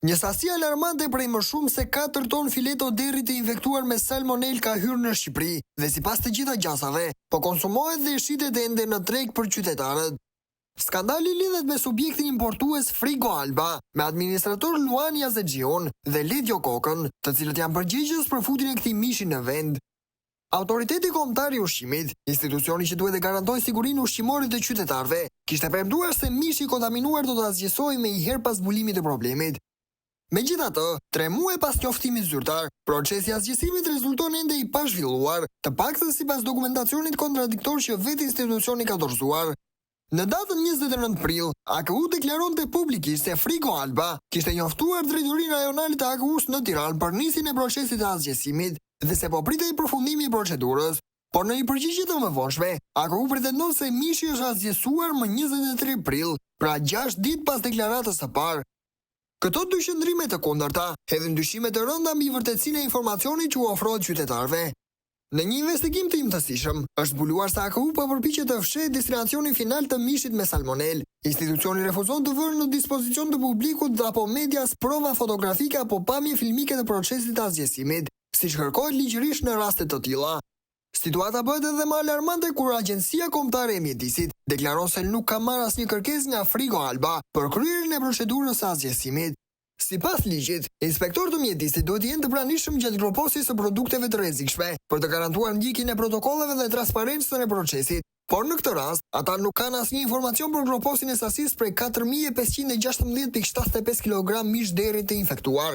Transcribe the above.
Një sasi alarmante prej më shumë se 4 ton fileto derri të infektuar me salmonelë ka hyrë në Shqipëri dhe sipas të gjitha gjasave, po konsumohet dhe shitet ende në treg për qytetarët. Skandali lidhet me subjektin importues Frigo Alba, me administrator Luan Jazexhiun dhe Ledio Kokën, të cilët janë përgjegjës për futjen e këtij mishi në vend. Autoriteti Kombëtar i Ushqimit, institucioni që duhet të garantojë sigurinë ushqimore të qytetarëve, kishte premtuar se mishi i kontaminuar do të asgjësohej menjëherë pas zbulimit të problemit. Megjithatë, tre muaj pas njoftimit zyrtar, procesi i asgjësimit rezulton ende i pazhvilluar, të paktën sipas dokumentacionit kontradiktor që vetë institucioni ka dorëzuar. Në datën 29 prill, AKU deklaronte publikisht se Frigo Alba kishte njoftuar Drejtorinë Rajonale të AKU-së në Tiranë për nisjen e procesit të asgjësimit dhe se po pritej përfundimi i procedurës. Por në një përgjigje të mëvonshme, AKU pretendon se mishi është asgjësuar më 23 prill, pra 6 ditë pas deklaratës së parë. Këto dy qëndrime të kundërta hedhin dyshime të rënda mbi vërtetësinë e informacionit që u ofrohet qytetarëve. Në një investigim të imtësishëm, është zbuluar se AKU po përpiqet të fshehë destinacionin final të mishit me salmonelë. Institucioni refuzon të vërë në dispozicion të publikut apo medias prova fotografike apo pamje filmike të procesit të asgjësimit, siç kërkohet ligjërisht në raste të tilla. Situata bëhet edhe më alarmante kur Agjencia Kombëtare e Mjedisit deklaron se nuk ka marrë asnjë kërkesë nga Frigo Alba për kryerjen e procedurës së asgjësimit. Sipas ligjit, inspektorë të mjedisit duhet të jenë të pranishëm gjatë groposjes së produkteve të rrezikshme, për të garantuar ndjekjen e protokolleve dhe transparencën e procesit. Por në këtë rast, ata nuk kanë asnjë informacion për groposjen e sasisë prej 4516.75 kilogram mish derri të infektuar.